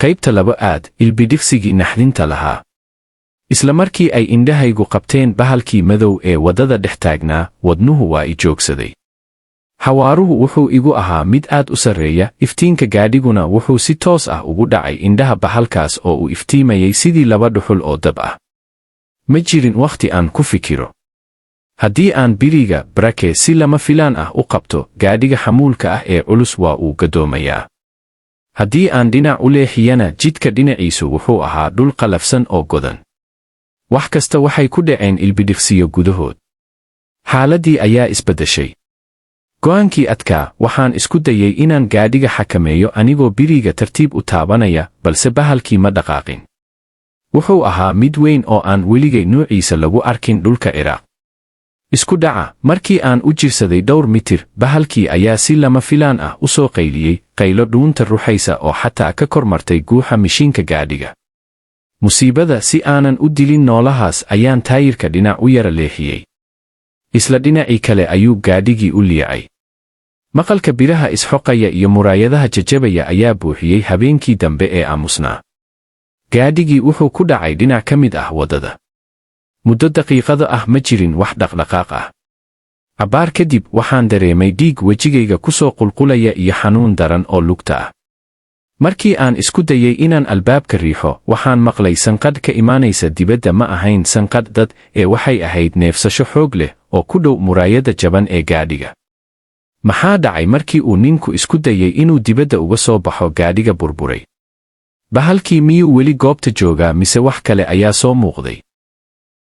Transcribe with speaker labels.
Speaker 1: Qaybta labo aad ilbidhiqsigii naxdinta lahaa. Isla markii ay indhahaygu qabteen bahalkii madow ee waddada dhex taagnaa, wadnuhu waa i joogsaday. Xawaaruhu wuxuu igu ahaa mid aad u sarreeya, iftiinka gaadhiguna wuxuu si toos ah ugu dhacay indhaha bahalkaas oo uu iftiimayay sidii laba dhuxul oo dab ah. Ma jirin wakhti aan ku fikiro. Haddii aan biriiga, brake, si lama filaan ah u qabto, gaadhiga xamuulka ah ee culus waa uu gadoomayaa. Haddii aan dhinac u leexiyana, jidka dhinaciisu wuxuu ahaa dhul qalafsan oo godan. Wax kasta waxay ku dhaceen ilbidhiqsiyo gudahood. Xaaladdii ayaa isbeddeshay. Go'aankii adkaa, waxaan isku dayay inaan gaadhiga xakameeyo anigoo biriiga tartiib u taabanaya, balse bahalkii ma dhaqaaqin. Wuxuu ahaa mid weyn oo aan weligay nuuciisa lagu arkin dhulka Ciraaq. Isku dhaca, markii aan u jirsaday dhowr mitir, bahalkii ayaa si lama filaan ah u soo qayliyey, qaylo dhuunta ruxaysa oo xataa ka kor martay guuxa mishiinka gaadhiga. Musiibada, si aanan u dilin noolahaas ayaan taayirka dhinac u yara leexiyey. Isla dhinacii kale ayuu gaadhigii u liicay. Maqalka biraha isxoqaya iyo muraayadaha jajabaya ayaa buuxiyey habeenkii dambe ee aamusnaa. Gaadhigii wuxuu ku dhacay dhinac ka mid ah waddada. Muddo daqiiqado ah ma jirin wax dhaqdhaqaaq ah. Cabbaar kadib waxaan dareemay dhiig wejigayga ku soo qulqulaya iyo xanuun daran oo lugta ah. Markii aan isku dayay inaan albaabka riixo, waxaan maqlay sanqadh ka imaanaysa dibadda. Ma ahayn sanqadh dad ee waxay ahayd neefsasho xoog leh oo ku dhow muraayadda jaban ee gaadhiga. Maxaa dhacay markii uu ninku isku dayay inuu dibadda uga soo baxo gaadhiga burburay? Bahalkii miyuu weli goobta joogaa mise wax kale ayaa soo muuqday?